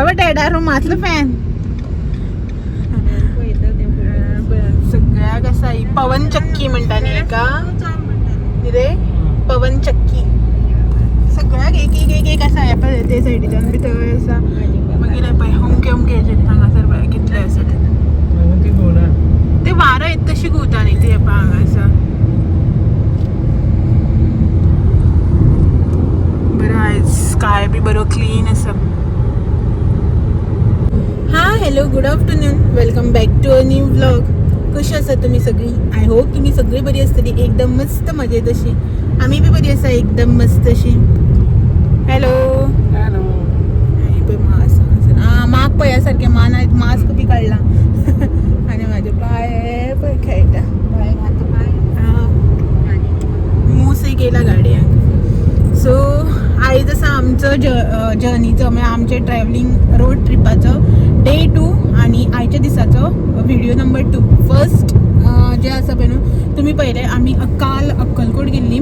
बाबा डॅडा रुमांतलो फॅन सगळ्याक आसा ही पवन चक्की म्हणटा न्ही हेका कितें पवन चक्की. सगळ्याक एक एक एक एक आसा. हे पळय ते सायडीच्यान बी थंय आसा. मागीर हे पळय अमके अमके हेजेर हांगासर पळय कितले आसा ते. ती घुंवना. ते वारो येता तशी घुंवता न्ही ती. हे पळय हांगा आसा. बरो आयज स्काय बी बरो क्लीन आसा. हां, hello, good afternoon, welcome back to a new vlog. कशी आसा तुमी सगळीं? I hope तुमी सगळीं बरी आसतली, एकदम मस्त मजेत अशी. आमी बी बरी आसा, एकदम मस्त अशी. हॅलो. हॅलो. आनी पळय मा आसा हांगासर. आं, माक पळया सारकें मान मास्क बी काडला. आनी म्हाजे पांय पळय खेळटा. मूस एक येयला गाडयांक. सो आयज आसा आमचो जर्नीचो, म्हळ्यार आमचे ट्रॅवलिंग रोड ट्रिपाचो डे 2 आनी आयच्या दिसाचो व्हिडिओ नंबर 2. फर्स्ट जे आसा पळय न्हू तुमी पळयलें, आमी काल अक्कलकोट गेल्ली.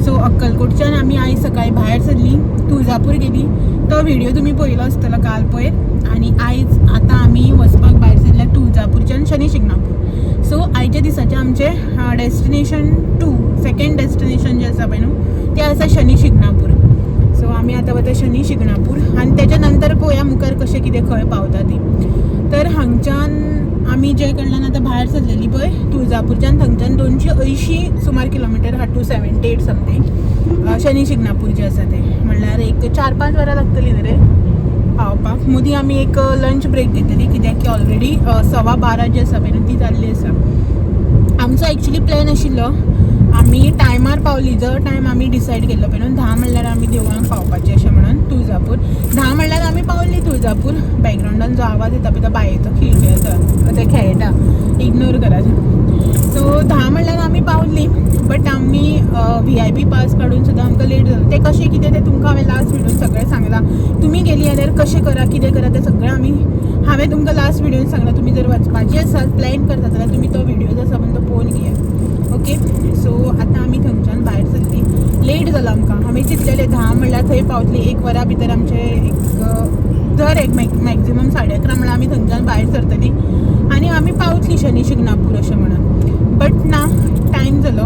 सो अक्कलकोटच्यान आमी आयज सकाळी भायर सरली, तुळजापूर गेली. तो व्हिडिओ तुमी पळयलो आसतलो काल पयर. आनी आयज आतां आमी वचपाक भायर सरल्या तुळजापूरच्यान शनी शिंगणापूर. सो आयच्या दिसाचें आमचें डेस्टिनेशन 2, सेकंड डेस्टिनेशन जें आसा पळय न्हू तें आसा शनी शिंगणापूर. सो आमी आतां वता शनी शिंगणापूर आनी तेच्या नंतर पळोवया मुखार कशें कितें खंय पावता ती. तर हांगच्यान आमी जे कडल्यान आतां भायर सरलेली पळय तुळजापूरच्यान, थंयच्यान 280 सुमार किलोमिटर आहा, 278 समथींग शनी शिंगणापूर जें आसा तें. म्हणल्यार एक 4-5 वरां लागतलीं न्ही रे पावपाक. मदीं आमी एक लंच ब्रेक घेतली, कित्याक की ऑलरेडी 12:15 जी आसा पळय न्हू ती जाल्ली आसा. आमचो एक्चुली प्लॅन आशिल्लो आमी टायमार पावली, जो टायम आमी डिसायड केल्लो पळय न्हू 10 म्हणल्यार आमी देवळांक पावपाचें अशें म्हणून तुळजापूर 10 म्हणल्यार आमी पावली तुळजापूर. बॅकग्रावंडान जो आवाज येता पळय तो बायेचो खिळखिळो आसा, ते खेळटा, इग्नोर करात. सो 10 म्हणल्यार आमी पावली, बट आमी VIP पास काडून सुद्दां आमकां लेट जालो. तें कशें कितें तें तुमकां हांवें लास्ट व्हिडियोन सगळें सांगलां. तुमी गेली जाल्यार कशें करा कितें करा तें सगळें आमी हांवें तुमकां लास्ट व्हिडियोन सांगलां. तुमी जर वचपाची आसा प्लॅन करता जाल्यार तुमी तो व्हिडियो जो आसा पळय तो पळोवन घेयात. ओके, सो आतां आमी थंयच्यान भायर सरली. लेट जालो आमकां. आमी चिंतलेले 10 म्हणल्यार थंय पावतली, 1 वरा भितर आमचे एक दर एक मॅक्झिमम 11:30 म्हणल्यार आमी थंयच्यान भायर सरतली आनी आमी पावतली शनी शिंगणापूर अशें म्हणून. बट ना, टायम जालो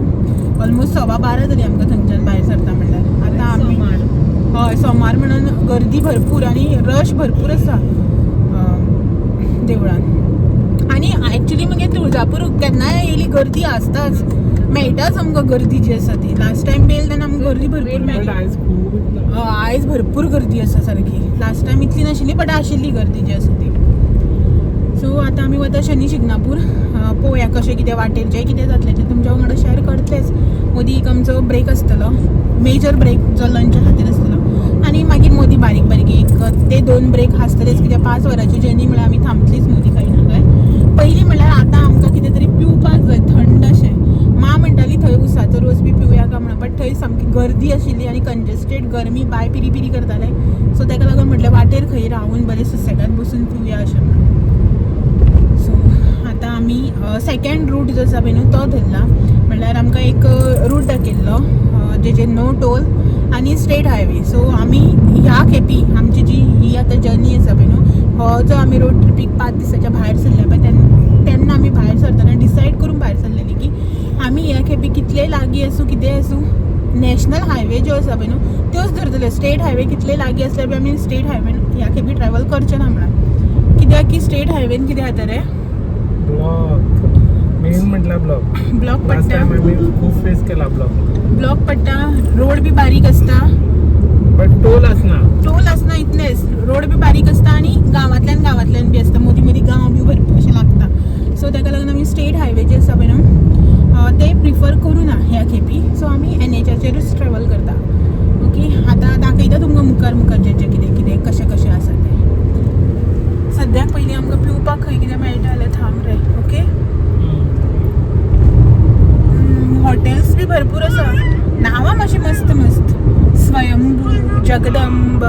ऑलमोस्ट 12:15 जाली आमकां थंयच्यान भायर सरता म्हणल्यार. आतां आमी हय सोमार म्हणून गर्दी भरपूर आनी रश भरपूर आसा देवळान. आनी एक्चुली मगे तुळजापूर केन्नाय येयली गर्दी आसताच, मेळटाच आमकां गर्दी जी आसा ती. लास्ट टायम बी येयले तेन्ना आमकां गर्दी भरपूर मेळ्ळी. आयज खूब. आयज भरपूर गर्दी आसा सारकी. लास्ट टायम इतली नाशिल्ली बट आशिल्ली गर्दी जी आसा ती. सो आतां आमी वता शनी शिंगणापूर. पळोवया कशें कितें वाटेर जें कितें जातलें तें तुमच्या वांगडा शेअर करतलेच. मदीं एक आमचो ब्रेक आसतलो, मेजर ब्रेक जो लंचा खातीर आसतलो, आनी मागीर मदीं बारीक बारीक एक ते 2 ब्रेक आसतलेच, कित्याक 5 वरांची जर्नी म्हळ्यार आमी थांबतलीच मदीं खंय ना खंय. पयलीं म्हणल्यार आतां आमकां कितें तरी पिवपाक जाय थंड अशें. माँ म्हणटाली थंय उसाचो रोस बी पिवया काय म्हणून, बट थंय सामकी गर्दी आशिल्ली आनी कंजेस्टेड, गरमी बाय पिरी पिरी करताले. सो ताका लागून म्हटलें वाटेर खंय रावून बरें सुसेगाद बसून पिवया अशें म्हणून. सो आतां आमी सेकंड रूट जो आसा पळय न्हू तो धरला. म्हणल्यार आमकां एक रूट दाखयल्लो जेचेर नो टोल आनी स्ट्रेट हायवे. सो आमी ह्या खेपी आमची जी ही आतां जर्नी आसा पळय न्हू, हो जो आमी रोड ट्रिपीक 5 दिसाच्या भायर सरल्या पळय तेन्ना आमी भायर सरतना डिसायड करून भायर सरलेली की आमी ह्या खेपी कितलेय लागीं आसूं कितेंय आसूं नॅशनल हायवे ज्यो आसा पळय न्हू त्योच धरतले. स्टेट हायवे कितले लागीं आसल्यार बी आमी स्टेट हायवेन ह्या खेपी ट्रॅवल करचे ना म्हणून. कित्याक की स्टेट हायवेन कितें जाता रे? ब्लॉक मेन म्हटल्यार ब्लॉक. ब्लॉक लास्ट पडटा. टायम आमी खूब फेस केला ब्लॉक. ब्लॉक पडटा, रोड बी बारीक आसता. बट टोल आसना. टोल आसना इतलेच, रोड बी बारीक आसता आनी गांवांतल्यान गांवांतल्यान बी आसता, मदीं मदीं गांव बी भरपूर अशें लागता. सो ताका लागून आमी स्टेट हायवे जे आसा पळय न्हू ते प्रिफर करूं ना ह्या खेपी. सो आमी एनएचाचेरूच ट्रॅवल करता. ओके, आतां दाखयता तुमकां मुखार मुखार जें जें कितें कितें कशें कशें आसा तें. सद्याक पयलीं आमकां पिवपाक खंय कितें मेळटा जाल्यार थांब रे. ओके, हॉटेल्स बी भरपूर आसा, नांवां मातशी मस्त मस्त, स्वयंभू, जगदंब,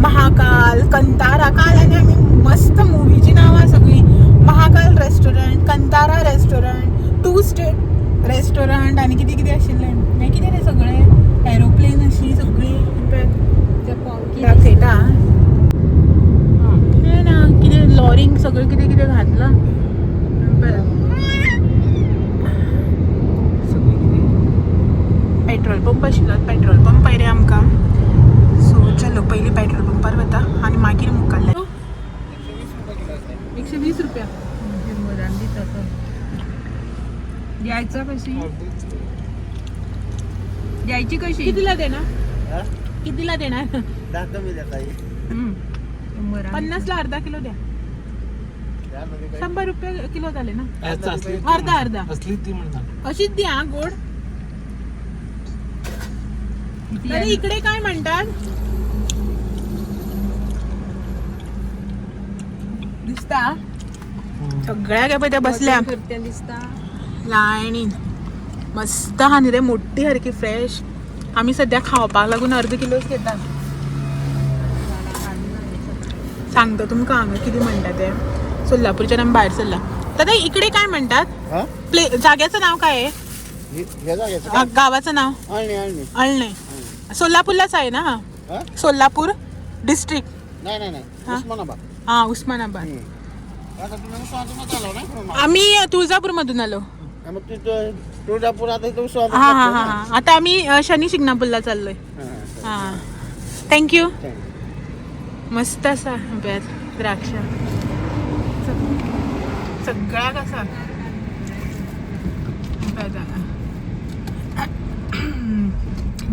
महाकाल, कंतारा. काल आनी आमी मस्त मुवीची नांवां सगळीं, Mahakal restaurant, Kantara restaurant, 2 state restaurant आनी कितें कितें आशिल्लें. हें कितें रे सगळें एरोप्लेन अशी सगळी दाखयता. सगळं कितें कितें घातलां. बरं, सगळें कितें पेट्रोल पंप आशिल्लो, पेट्रोल पंप रे आमकां. सो चलो, पयलीं पेट्रोल पंपार वता आनी मागीर मुखाल्ले. 120 रुपया. द्यायचा कशी, द्यायची कशी? कितीला देणार, कितीला देणार? 10 कमी देता येईल. 50 ला अर्धा किलो द्या. 100 रुपये किलो झाले ना? असली. अर्धा अर्धा. असली ती म्हणणार. अशीच द्या गोड. किती? अरे, इकडे काय म्हणतात दिसता सगळ्या काय त्या बसल्या करत्या दिसता. लायनीन. मस्त हा न्ही रे, मोठी सारखी फ्रेश. आमी सध्या खावपाक लागून अर्द किलोच घेतात. सांगता तुमकां हांगा कितें म्हणटा ते. सोलापूरच्यान आमी भायर सरला. दादा, इकडे काय म्हणतात? हा? प्ले जाग्याचं नाव काय आहे? हे जाग्याचं? गावाचं नाव? अळणी, अळणी. अळणे. सोलापूरलाच आहे ना हा? हा? सोलापूर डिस्ट्रिक्ट? नाही नाही नाही. हा? उस्मानाबाद. हा, उस्मानाबाद. आता तुम्ही उस्मानाबाद आलो ना? आम्ही तुळजापूर मधून आलो. हा, मग तिथं तुळजापूर, आता इथं उस्मानाबाद हा हा लागतं हा ना. हा, आता आम्ही शनी शिंगणापूरला चाललोय. हा, हा, thank you. Thank you. मस्त असा आंब्यात द्राक्ष सगळ्या कसा आंब्यात हांगा.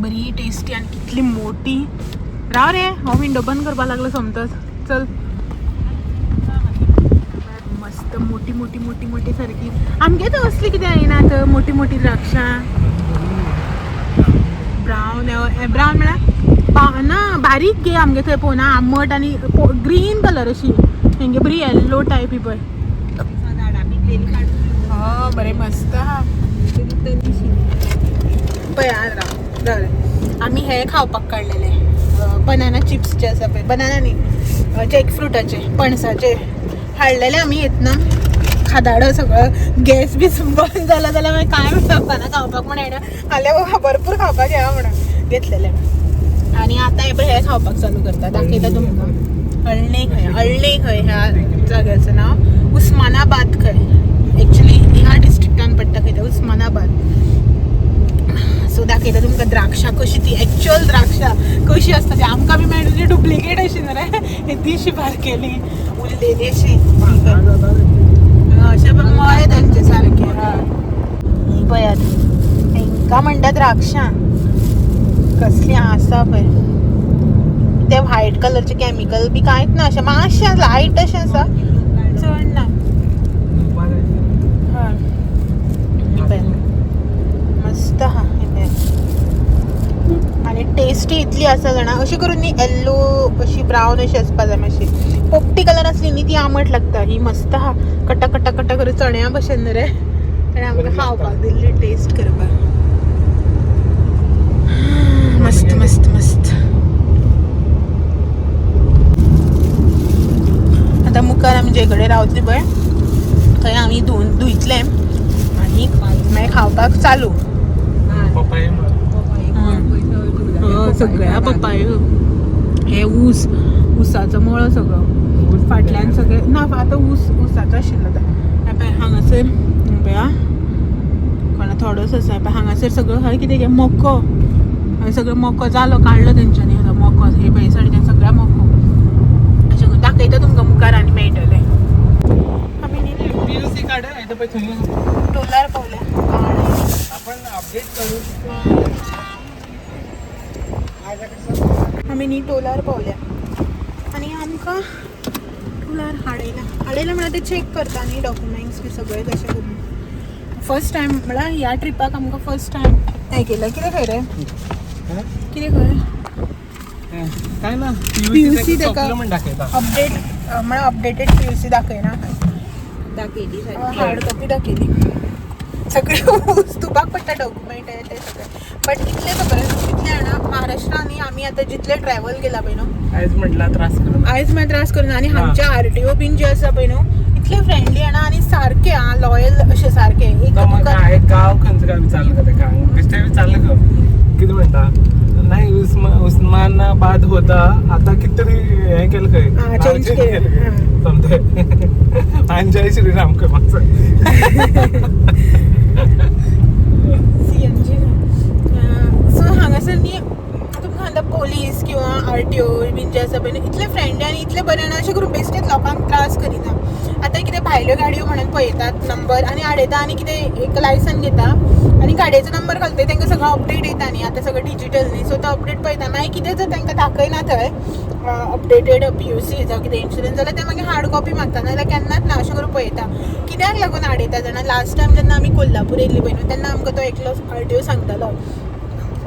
बरी टेस्टी आणि कितली मोठी. राव रे, हो विंडो बंद करपाक लागलो सोमतोच. चल, मस्त मोठी मोठी मोठी मोठी सारखी. आमगे तर असली कितें येना तर मोठी मोठी द्राक्षां. ब्रावन, ब्रावन म्हळ्यार ना बारीक गे आमगे थंय पळोवना, आंबट आनी ग्रीन कलर अशी. हेंगे बरी येल्लो टायप ही पळय. झाडां पिकलेली काडून. हय, बरें मस्त आहा. पळय हा, राव राव रे. आमी हे खावपाक काडलेले बनाना चिप्स जे आसा पळय, बनाना न्ही, जॅक फ्रुटाचे, पणसाचे हाडलेले आमी येतना. खादाडो सगळो गॅस बीस बंद जाला जाल्यार मागीर कांय मेळपाना खावपाक म्हण येणा हाले भरपूर खावपाक येया म्हणून घेतलेले. आनी आतां हे पळय, हे खावपाक चालू करता. दाखयता तुमकां. अळणे खंय, अळणे खंय ह्या जाग्याचं नांव. उस्मानाबाद खंय, एक्चुली ह्या डिस्ट्रिक्टान पडटा खंय ते उस्मानाबाद. सो दाखयता तुमकां द्राक्षां कशी ती, एक्चुअल द्राक्षां कशी आसता ती. आमकां बी मेळटली डुप्लिकेट अशी न्हू रे, दिशी बारकेली उरलेली अशी. अशें पण मळे तांचे सारके. ही पळयात, हेंकां म्हणटा द्राक्षां. कसली आसा पळय. ते व्हायट कलरचे केमिकल बी कांयच ना, अशें मातशें लायट अशें आसा, चड ना. हय, ही पळय, मस्त आहा ही पळय. आनी टेस्टी इतली आसा जाणा. अशी करून न्ही येल्लो अशी, ब्रावन अशी आसपा जाय. मातशी पोपटी कलर आसली न्ही ती आंबट लागता. ही मस्त आहा, कटा कटा कटा करून चण्या भशेन रे. आनी आमकां बरी लागता. खावपाक दिल्ली टेस्ट करपाक. मस्त मस्त मस्त. आतां मुखार आमी जे कडेन रावतली पळय थंय आमी धुवन धुयतले आनी मागीर खावपाक चालू. पपाय. सगळ्या पपायो. हे ऊस, ऊसाचो मळो सगळो फाटल्यान सगळे ना. आतां ऊस ऊसाचो आशिल्लो तो. हे पळय हांगासर, पळया कोणा थोडोसो आसा पळय हांगासर सगळो. हय, कितें गे, मको. हय सगळो मको जालो, काडलो तेंच्यांनी हो मको. हे पळय सायडीच्यान सगळ्या मको. अशें करून दाखयता तुमकां मुखार आनी मेळटलें. आमी न्ही पीयूसी कार्ड आहे पळय थंय. टोलार पावल्या. आपण अपडेट करू. आमी न्ही टोलार पावल्या आनी आमकां टोलार हाडयला. हाडयला म्हळ्यार ते चॅक करता न्ही डॉक्युमेंट्स बी सगळे तशें करून. फर्स्ट टायम म्हळ्यार ह्या ट्रिपाक आमकां फर्स्ट टायम हें केलं. कितें खंय रे, कितें खंय? काय ना. PUC ताका म्हण दाखयता. अपडेट म्हळ्यार अपडेटेड पीयूसी दाखयना. दाखयली सारकी. हार्ड कॉपी दाखयली. सगळे उस्तुपाक पडटा डॉक्युमेंट हे ते सगळे. बट इतलें खबर आसा, कितलें जाणा, महाराष्ट्रान आमी आतां जितले ट्रॅवल केला पळय न्हू, आयज म्हटला त्रास करून. आयज मागीर त्रास करून. आनी हांगचे आरटीओ बीन जे आसा पळय न्हू, इतले फ्रेंडली जाणा आनी सारके आं, लॉयल अशे सारके एक तो तुका. म्हाका एक गांव खंयचो काय विचारलं का तेका, बेश्टें विचारलं ग. कितें म्हणटा, नाही उस्मानाबाद होता, आता कितें तरी हें केलं खंय. हा, change चेंज केलें. सोमतें आनी जय श्रीराम खंय मातसो. सीएनजी. सो हांगासर न्ही तुमकां सांगता, पोलीस किंवा आरटीओ बीन जे आसा पळय न्ही, इतले फ्रेंडली आनी इतले बरे ना, अशें करून बेश्टेच लोकांक त्रास करिना. आतां कितें भायल्यो गाडयो म्हणून पळयतात नंबर आनी आडयता आनी कितें एक लायसन घेता आनी गाडयेचो नंबर घालता. तांकां सगळो अपडेट येता न्ही, आतां सगळें डिजिटल न्ही, सो तो अपडेट पळयता. मागीर कितें जर तांकां दाखयना थंय अपडेटेड पीयूसी जावं कितें इन्शुरन्स जाल्यार ते मागीर हार्ड कॉपी मागता, नाजाल्यार केन्नाच ना. अशें करून पळयता कित्याक लागून आडयता जाणा. लास्ट टायम जेन्ना आमी कोल्हापूर येयल्ली पळय न्हू, तेन्ना आमकां तो एकलो आरटीओ सांगतालो,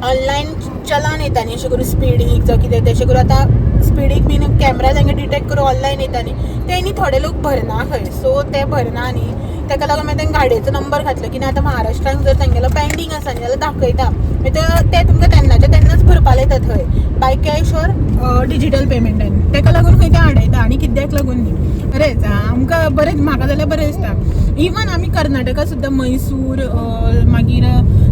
ऑनलायन चलान येता न्ही, अशें करून स्पिडीक जावं कितें तशें करून. आतां स्पिडीक बीन कॅमरा तांकां डिटेक्ट करून ऑनलायन येता न्ही, ते न्ही थोडे लोक भरना खंय. सो ते भरना न्ही, ताका लागून मागीर तांकां गाडयेचो नंबर घातलो की ना आतां महाराष्ट्रान जर तांगेलो पेंडींग आसा न्ही जाल्यार दाखयता, मागीर ते तुमकां तेन्नाचे तेन्नाच भरपा लायता थंय, बाय कॅश ऑर डिजिटल पेमेंटान. ताका लागून खंय ते आडयता आनी कित्याक लागून न्ही. बरेंच आमकां बरेंच, म्हाका जाल्यार बरें दिसता. इवन आमी कर्नाटका सुद्दां मैसूर, मागीर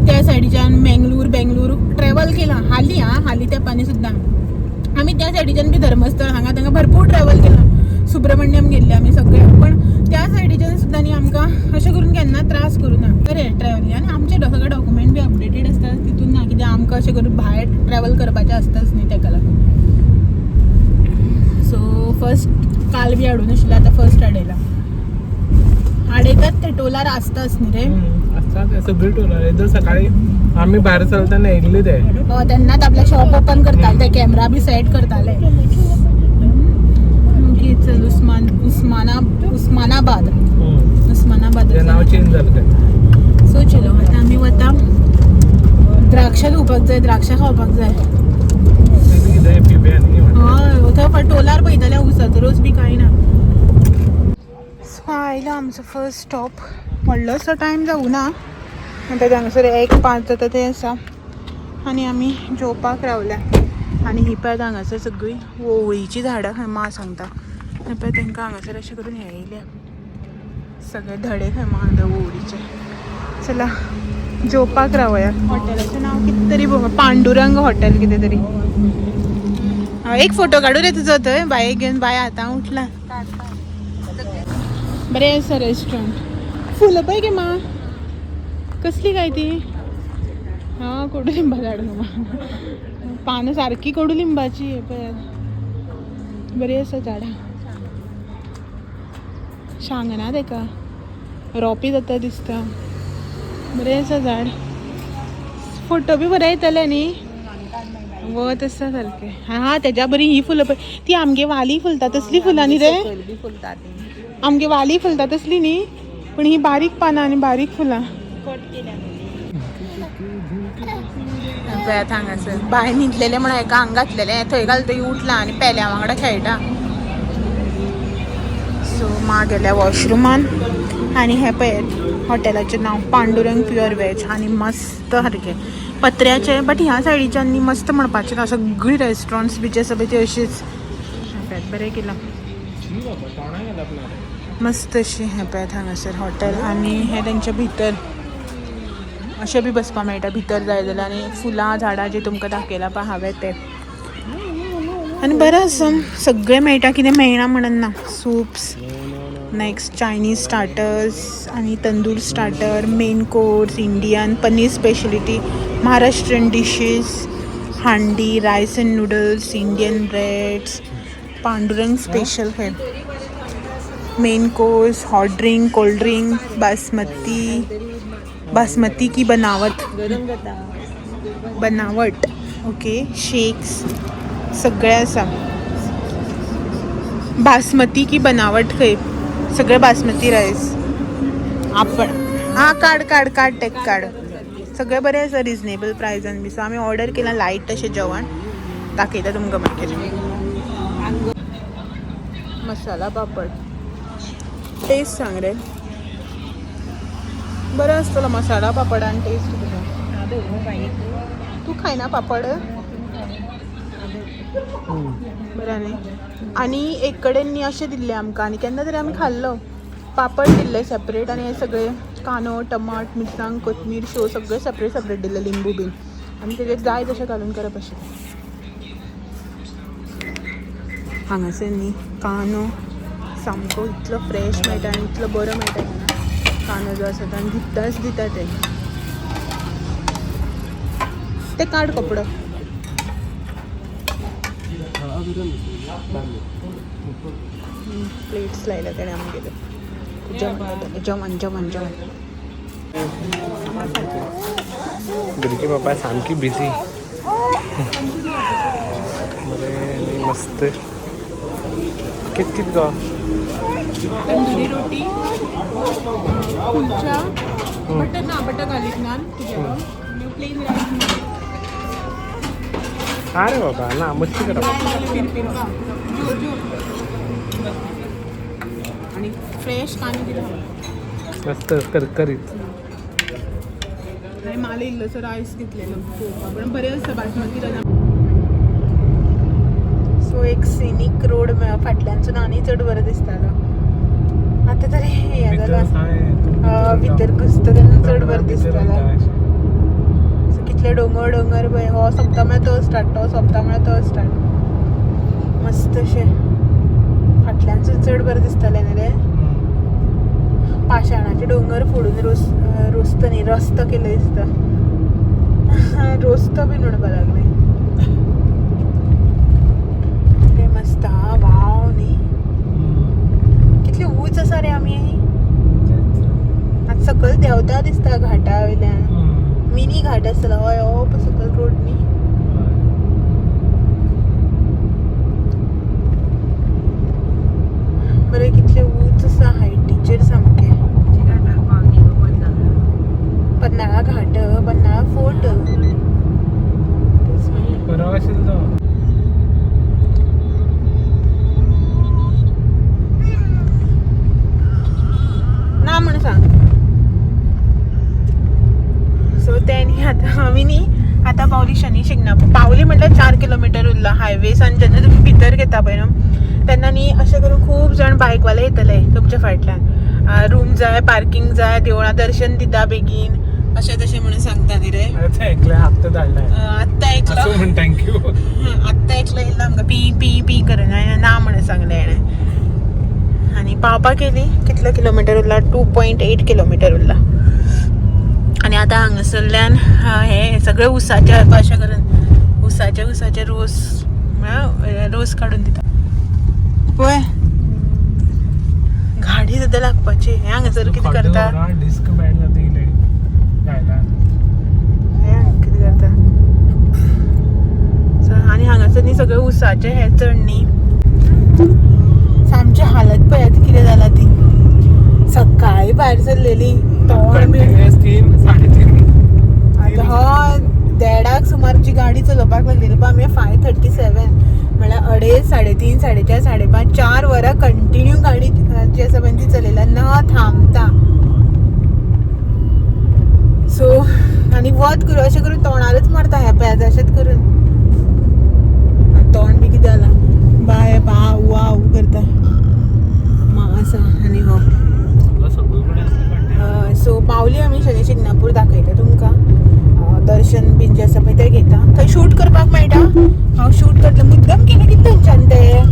त्या सायडीच्यान मेंगलूर बेंगलूर ट्रॅवल केलां हालीं. आं, हालीं तेंपांनी सुद्दां आमी त्या सायडीच्यान बी धर्मस्थळ हांगा तांगा भरपूर ट्रॅवल केलां. सुब्रमण्यम गेल्ले आमी सगळे, पण त्या सायडीच्यान सुद्दां न्ही आमकां अशें करून केन्ना त्रास करूं ना. बरें ट्रॅवलिंग आनी आमचे सगळे डॉक्युमेंट बी अपडेटेड आसता तितून ना, कित्याक आमकां अशें करून भायर ट्रॅवल करपाचें आसताच न्ही ताका लागून. सो फर्स्ट काल बी हाडून आशिल्लें, आतां फर्स्ट हाडयला. हाडयतात ते टोलार आसताच न्ही रे. आसता ते सगळी टोलार. एकदम सकाळी आमी भायर चलतना येयल्ले ते. हय, तेन्नाच आपले शॉप ओपन करताले, ते कॅमरा बी सेट करताले. ओके चल, उस्मानाबाद. उस्मानाबाद. ते नाव चेंज जालें ते. सो चलो, आतां आमी वता. द्राक्षां घेवपाक जाय, द्राक्षां खावपाक जाय. ते कितें पिवया न्ही. हय, थंय टोलार पळयताले उसाचो रोस बी कांय ना. सो आयलो आमचो फर्स्ट स्टॉप. व्हडलोसो टायम जावं ना म्हणटा, हांगासर 1:05 जाता ते आसा आनी आमी जेवपाक रावल्या. आनी ही पळय हांगासर सगळीं वोवळीचीं झाडां खंय मा सांगता. हें पळय, तांकां हांगासर अशें करून हें येयल्या, सगळे धडे खंय मा सांगता वोवळीचे. चला जेवपाक रावया. हॉटेलाचें नांव कितें तरी, पांडुरंग हॉटेल कितें तरी. एक फोटो काडू रे तुजो थंय बायक घेवन. बाय आतां उठला. बरें आसा रेस्टॉरंट. फुलां पळय गे मा, कसली काय ती. हा, कडुलिंबा झाड मा, पानां सारकी कडुलिंबाची. हे पळय, बरी आसा झाडां. सांगना तेका रोपी जाता दिसता. बरें आसा झाड. फोटो बी बरे येतले न्ही. वत आसा सारकें. हा, तेज्या बरी ही फुलां पळय, ती आमगे वाली फुलता तसली फुलां न्ही रे. सकयल बी फुलता ती. आमगे वाली फुलता तसली न्ही, पण ही बारीक पानां आनी बारीक फुलां. कट केल्या. पळयात हांगासर बाय न्हिदलेलें म्हणून हेका हांगा घातलेलें, थंय घालतकीर उठला आनी पेल्या वांगडा खेळटा. सो मा गेल्या वॉशरुमान. आनी हें पळयात हॉटेलाचें नांव पांडुरंग प्युअर वेज आनी मस्त सारकें पत्र्याचें. बट ह्या सायडीच्यान न्ही मस्त म्हणपाचें ना, सगळीं रेस्टॉरंट्स बी जे आसा पळय ती अशीच. हें पळयात, बरें केलां. शी बाबा, तोंडाक येता आपल्या. मस्त अशें. हें पळयात हांगासर हॉटेल आनी हें तेंच्या भितर अशें बी बसपाक मेळटा भितर जाय जाल्यार. आनी फुलां झाडां जी तुमकां दाखयलां पळय हांवें तें. आनी बरें आसा, सगळें मेळटा, कितें मेळना म्हणून ना. सुप्स, नेक्स्ट चायनीज स्टार्टर्स आनी तंदूर starter, main course, Indian paneer speciality, Maharashtrian dishes, handi, rice and noodles, Indian breads, Pandurang special खंय, main course, hot drink, cold drink, basmati, basmati की बनावट. गरम जाता. बनावट. ओके, शेक्स सगळे आसा. बासमती की बनावट खंय, सगळे बासमती रायस. आपण हा काड काड काड टेक काड. सगळे बरें आसा, रिजनेबल प्रायजान बी. सो आमी ऑर्डर केलां लायट अशें जेवण, दाखयता तुमकां मागीर. मसाला पापड टेस्ट सांग रे. बरो आसतलो मसाला पापड आनी टेस्ट तुजो. तूं खायना पापड? बरें न्ही. आनी एक कडेन न्ही अशें दिल्लें आमकां आनी केन्ना तरी आमी खाल्लो, पापड दिल्ले सेपरेट आनी हे सगळे कांदो, टमाट, मिरसांग, कोथमीर, शेव सगळे सेपरेट सेपरेट दिल्ले, लिंबू बीन, आनी तेजेर जाय तशें घालून करप अशें. हांगासर न्ही कांदो सामको इतलो फ्रेश मेळटा आनी इतलो बरो मेळटा हांगा कांदो जो आसा तो आनी दिताच दिता ते ते काड कपडो. प्लेट्स लायल्या तेणे आमगेले. जेवण जातलें, जेवण जेवण जेवण. भुरगीं बाबा सामकी बिजी. बरें मस्त. कित कित गो? तंदुरी रोटी, कुलचा, बटर ना, बटर गार्लिक नान तुझ्या, प्लेन राईस. अरे बाबा ना, मस्ती करा. आणि फ्रेश कांदो दिला. मस्त करकरीत. आणि मला इल्लोसो रायस घेतलेलो पळोवपाक, पण बरें आसता बासमती रायस. सो एक सिनीक रोड फाटल्यानसून आनी चड बरें दिसतालो. आतां तरी हें जालां, भितर घुसता तेन्ना चड बरें दिसतालें. सो कितले डोंगर डोंगर पळय. हो सोंपता म्हळ्यार तो स्टार्ट, तो सोंपता म्हळ्यार तो स्टार्ट. मस्त अशें फाटल्यानसून चड बरें दिसतालें न्ही रे. पाशाणाचे डोंगर फोडून रोस रोस्त न्ही, रस्तो केलो दिसता. रोस्तो बीन म्हणपाक लागले ते. मस्त हा वाव न्ही. कितले ऊंच आसा रे आमी. आतां सकयल देंवता दिसता घाटा वयल्यान. मिनी घाट आसतलो. हय, हो पळय सकयल रोड न्ही. बरें, कितले ऊंच आसा हायटीचेर सामकें. पन्हाळा घाट, पन्हाळा फोर्ट. तेच म्हणलें. बरो आशिल्लो तो. ना म्हण सांग. सो तेणी आतां आमी न्ही आतां पावली शनी शिंगणापूर. पावली म्हटल्यार 4 किलोमिटर उरला हायवे. आनी जेन्ना तुमी भितर घेता पळय न्हू, तेन्ना न्ही अशें करून खूब जाण बायकवाले येतले तुमच्या फाटल्यान. रूम जाय, पार्किंग जाय, देवळां दर्शन दिता बेगीन, अशें तशें म्हणून सांगता न्ही रे. अरे, ते एकले आत्तां धाडलाय. आत्तां एकलो. असो म्हण thank you. आत्तां एकलो येयलो आमकां पी पी पी करून. हांवें ना म्हणून सांगलें हेणें. आनी पावपाक येयली. कितलो किलोमिटर उरला? 2.8 किलोमिटर उरला. आनी आतां हांगासरल्यान हे सगळे उसाचे, अशें करून उसाचे उसाचे रोस, म्हळ्यार रोस काडून दिता पळय. गाडी सुद्दां लागपाची. हे हांगासर कितें करता? डिस्क बँड जाता इले जायना. हे हांगा कितें करता? So, आनी हांगासर न्ही सगळे उसाचे हे चड न्ही. सामची हालत पळयात कितें जाला ती. सकाळी भायर सरलेली, तोंड बी कंटिन्युअस 3, 3.5. आतां हय, देडाक सुमार जी गाडी चलोवपाक लागलेली पळय आमी, 5:37, म्हळ्यार 2.5, 3.5, 4.5, 5.30, 4 वरां कंटिन्यू गाडी जी आसा पळय ती चलयल्या न थांबता. सो आनी वत करून अशें करून तोंडारच मारता. हें पळयात, अशेंच करून. आनी तोंड बी कितें जालां बाय बा वा ऊ करता. आसा आनी हो. सगळीकडे असले. सो पावली आमी शनी शिंगणापूर. दाखयता तुमकां. दर्शन बीन जें आसा पळय तें घेता. थंय शूट करपाक मेळटा. हांव शूट करतलें. मुद्दम केलें कितें तेंच्यान तें?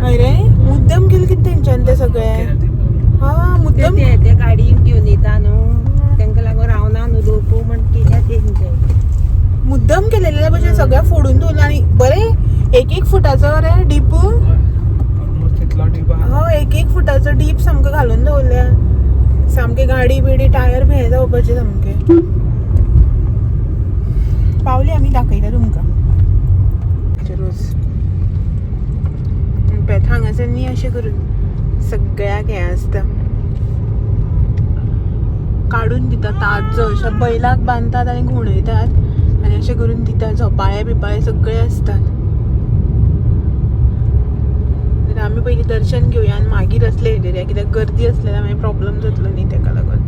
हय रे, मुद्दम केलें कितें तेंच्यान तें सगळें? हा, मुद्दम. ते ते गाडी घेवन येता न्हू, तांकां लागून रावना न्हू लोक म्हण केल्या तेंचे. मुद्दम केलेले भशेन सगळें फोडून दवरलें. आनी बरें एक एक फुटाचो रे डीप. ऑलमोस्ट तितलो डीप आहा. हय, एक एक फुटाचो डीप सामको घालून दवरल्या. सामके गाडी बिडी टायर बी हे जावपाचे सामके. पावली आमी, दाखयता तुमकां रोज. पळयात, हांगासर न्ही अशें करून सगळ्याक हें आसता, काडून दिता ताज्जो. अशें बैलाक बांदतात आनी घुंवडयतात आनी अशें करून दिता. झोपाळे बिपाळे सगळे आसतात. तर आमी पयलीं दर्शन घेवया आनी मागीर असले हेजेर, कित्याक गर्दी आसल्यार मागीर प्रॉब्लम जातलो न्ही तेका लागून.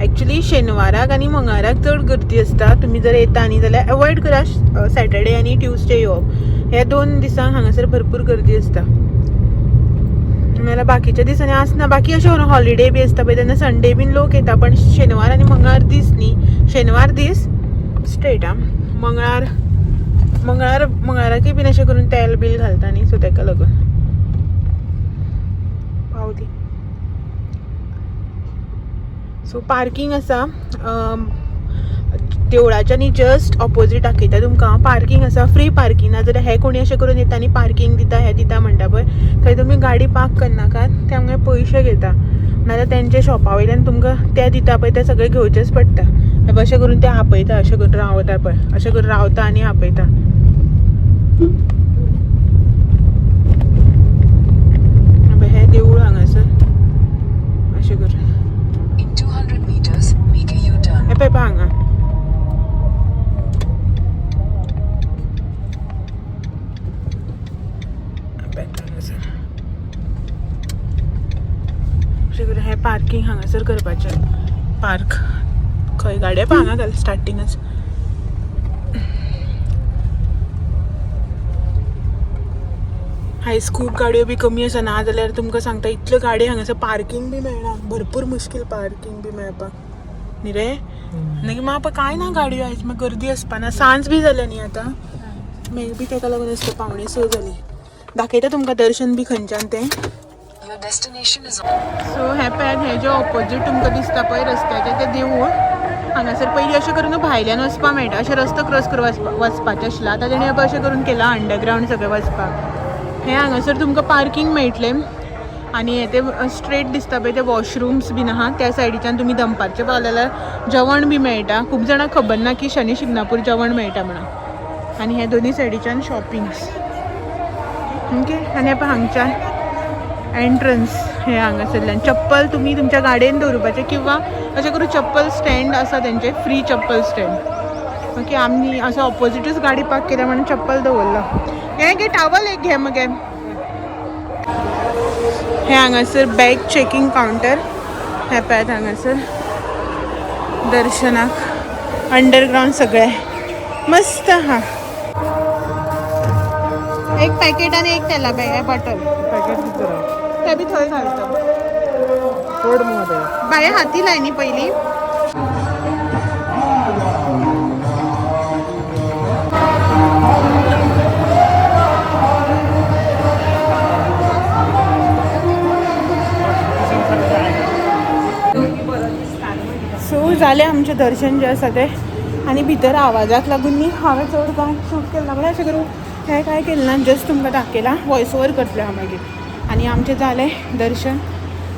एक्चुली शेनवाराक आनी मंगळाराक चड गर्दी आसता. तुमी जर येता न्ही जाल्यार एवॉयड करा सॅटर्डे आनी ट्युजडे येवप. ह्या 2 दिसांक हांगासर भरपूर गर्दी आसता, नाल्यार बाकीच्या दिसांनी आसना. बाकी अशें करून हॉलिडे बी आसता पळय, तेन्ना संडे बीन लोक येता. पण शेनवार आनी मंगळार दीस न्ही, शेनवार दीस स्ट्रेट. आ, मंगळार मंगळार मंगळाराकय बीन अशें करून तेल जाता न्ही, सो तेका लागून पावली. सो पार्किंग आसा देवळाच्या न्ही जस्ट ऑपोजीट दाखयता तुमकां हांव. पार्किंग आसा, फ्री पार्किंग. नाजाल्यार हे कोणी अशें करून येता न्ही, पार्किंग दिता हें दिता म्हणटा पळय, थंय तुमी गाडी पार्क करनाकात, ते आमगे पयशे घेता. नाजाल्यार तेंच्या शॉपा वयल्यान तुमकां ते दिता पळय ते सगळे घेवचेच पडटा. हे पळय अशें करून ते आपयता, अशें करून रावता पळय, अशें करून रावता आनी आपयता. हे पळय, हें देवूळ हांगासर अशें करून. In 200 meters, make a U-turn. हे पळय पळय हांगा. पळय हांगासर अशें करून हें पार्किंग हांगासर करपाचें. पार्क खंय गाडये पळय हांगा घाल स्टार्टिंगच. आयज खूब गाडयो बी कमी आसा, ना जाल्यार तुमकां सांगता इतल्यो गाडयो हांगासर पार्किंग बी मेळना, भरपूर मुश्कील पार्किंग बी मेळपाक न्ही रे. मागीर म्हाका कांय ना गाडयो आयज, मागीर गर्दी आसपा ना. सांज बी जाल्या न्ही आतां, मे बी तेका लागून आसता 5:45 जाली. दाखयता तुमकां दर्शन बी खंयच्यान तें. Your destination is so हें पळयात, हें जें ऑपोजीट तुमकां दिसता पळय रस्त्याचें तें देवूळ. हांगासर पयलीं अशें करून भायल्यान वचपाक मेळटा, अशें रस्तो क्रॉस करून वचपाचें आशिल्लें. आतां तेणी अशें करून केलां अंडरग्रावंड सगळें वचपाक. हें हांगासर तुमकां पार्किंग मेळटलें आनी हें तें स्ट्रेट दिसता पळय ते वॉशरुम्स बीन आहा त्या सायडीच्यान तुमी दनपारचें पावले जाल्यार जेवण बी मेळटा. खूब जाणांक खबर ना की शनी शिगणापूर जेवण मेळटा म्हणून. आनी हे दोनी सायडीच्यान शॉपिंग्स. ओके, आनी हें पळय हांगच्यान एंट्रन्स हे हांगासरल्यान. चप्पल तुमी तुमच्या गाडयेन दवरुपाचें किंवा अशें करून चप्पल स्टँड आसा तेंचे, फ्री चप्पल स्टँड. ओके, आमी असो ऑपोजिटूच गाडी पार्क केल्या म्हणून चप्पल दवरला. हें घे टावल एक घे मगे. हें हांगासर बॅग चॅकिंग कावंटर. हें पळयात हांगासर दर्शनाक अंडरग्रावंड सगळें मस्त आहा. एक पॅकेट आनी एक तेला बॅग बॉटल. पॅकेट भितर आहा. ते बी थंय घालता. चड मुगो ते. बाये हाती लाय न्ही पयली. सो जालें आमचें दर्शन जें आसा तें. आनी भितर आवाजाक लागून न्ही हांवें चड कांय शूट केलें ना, म्हळ्यार अशें करून हें कांय केलें ना, जस्ट तुमकां दाखयलां. वॉयस ओवर करतलें हांव मागीर. आनी आमचें जालें दर्शन,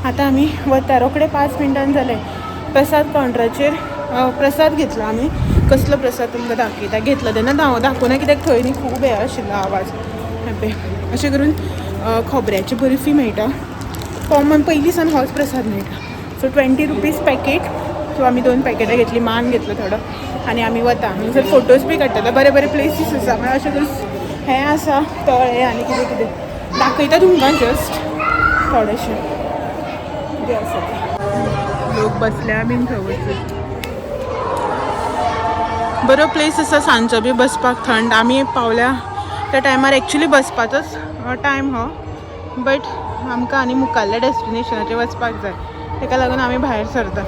आतां आमी वता. रोखडे 5 मिनटान जालें. प्रसाद कावंटराचेर प्रसाद घेतलो आमी. कसलो प्रसाद तुमकां दाखयता. घेतलो तेन्ना हांव दाखोवना कित्याक थंय न्ही खूब हें आशिल्लो आवाज. हें अशें करून खोबऱ्याची बर्फी मेळटा कॉमन, पयलीं सावन होच प्रसाद मेळटा. So 20 rupees packet. सो आमी 2 पॅकेटां घेतली, मान घेतलो थोडो आनी आमी वता. हांगासर फोटोज बी काडटले, बरे बरे प्लेसीस आसा. म्हळ्यार अशें करून हें आसा तळें आनी कितें कितें दाखयता तुमकां जस्ट थोडेशें कितें आसा तें. लोक बसल्या बीन थंय वचून. बरो प्लेस आसा सांजचो बी बसपाक थंड. आमी पावल्या त्या टायमार एक्चुली बसपाचोच टायम हो, बट आमकां आनी मुखाल्ल्या डेस्टिनेशनाचेर वचपाक जाय, तेका लागून आमी भायर सरता.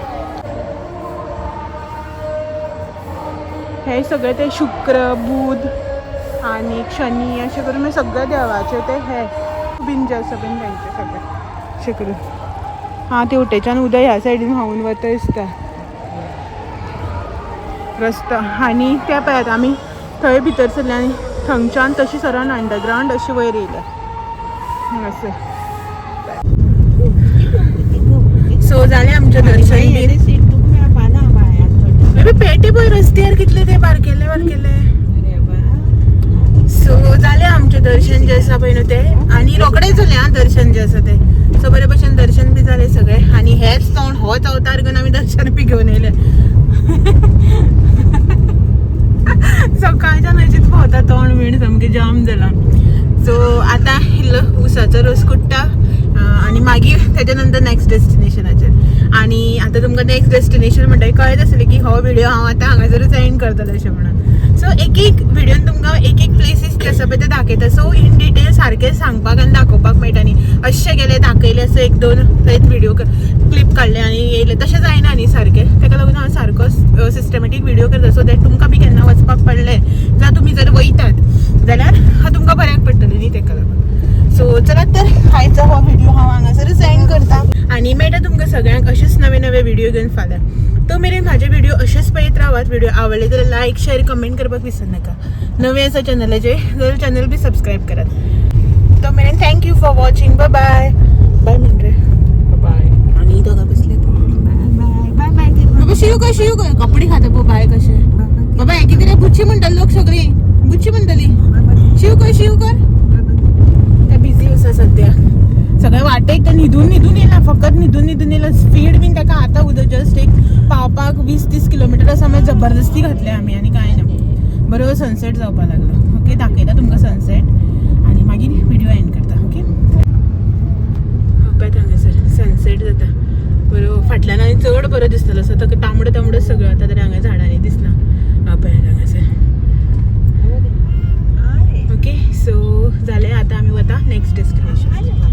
हे सगळे ते शुक्र बुध आनी शनी अशें करून सगळे देवाचे ते हे बीन जे आसा बीन तेंचे सगळे अशें करून. हां, तेवटेच्यान उदक ह्या सायडीन व्हांवून वता दिसता रस्तो. आनी त्या पळयात आमी थंय भितर सरले आनी थंयच्यान तशी सरान अंडरग्रावंड अशी वयर येयल्या हांगासर. सो जालें आमचें दर्शन बीन. सीट तुका मेळपा ना बाय. अरे पेटे पळय रस्त्यार कितले ते बारकेले बारकेले. अरे बा. सो जालें आमचें दर्शन जें आसा पळय न्हू तें, आनी रोखडें जालें आं दर्शन जें आसा तें. सो बरे भशेन दर्शन बी जालें सगळें. आनी हेच तोंड होच अवतार घेवन आमी दर्शन बी घेवन येयले. सकाळच्यान अशीच भोंवता, तोंड बीण सामकें जाम जालां. सो आतां इल्लो ऊसाचो रोस कुट्टा आनी मागीर तेच्या नंतर नॅक्स्ट डेस्टिनेशनाचेर. आनी आतां तुमकां नॅक्स्ट डेस्टिनेशन म्हणटकीर कळत आसलें की हो व्हिडिओ हांव आतां हांगासरूच एंड करतलें अशें म्हणून. सो एक एक व्हिडियोन तुमकां एक एक प्लेसीस जे आसा पळय ते दाखयता. सो इन डिटेल सारकें सांगपाक आनी दाखोवपाक मेळटा न्ही. अशें गेले दाखयले असो एक दोन थंयच व्हिडिओ क्लिप काडले आनी येयले. तशें जायना न्ही सारकें. ताका लागून हांव सारको सिस्टमॅटीक व्हिडिओ करता, सो that तुमकां बी केन्ना वचपाक पडलें जावं तुमी जर वयतात जाल्यार हा तुमकां बऱ्याक पडटलें न्ही, ताका लागून. सो चलात तर, आयचो हो व्हिडिओ हांव हांगासरच एंड करता आनी मेळटा तुमकां सगळ्यांक अशेच नवे नवे व्हिडिओ घेवन फाल्यां. तो मेरेन म्हाजे व्हिडिओ अशेच पळयत रावात. व्हिडिओ आवडले जाल्यार लायक, शेअर, कमेंट करपाक विसर नाका. नवे आसा चॅनलाचेर जाल्यार चॅनल बी सबस्क्रायब करात. तो मेरेन thank you for watching. Bye bye bye म्हण रे. बाय. आणि दोघा बसले. बाय बाय बाय. बाबा, शिव कर, शिव कर. कपडे खाता पो बाय कशे. बाबा, हे कितें रे? बुच्ची म्हणटले लोक, सगळी बुच्ची म्हणटली. शिव कर, शिव कर. ते बिझी आसा सध्या. सगळे वाटेक ते न्हिदून न्हिदून येयला, फकत न्हिदून न्हिदून येयला. स्पीड बीन ताका आतां उदक जस्ट एक पावपाक 20-30 किलोमिटर आसा, मागीर जबरदस्ती घातले आमी आनी कांय ना. बरो सनसेट जावपाक लागलो. ओके, दाखयता तुमकां सनसेट आनी मागीर व्हिडिओ एंड करता. ओके, पळयात हांगासर सनसेट जाता बरो. फाटल्यान आनी चड बरो दिसतलो असो तो तांबडो तांबडो सगळो. आतां तरी हांगा झाडांनी दिसना. पळयात हांगासर. ओके, सो जालें, आतां आमी वता नेक्स्ट डेस्टिनेशन.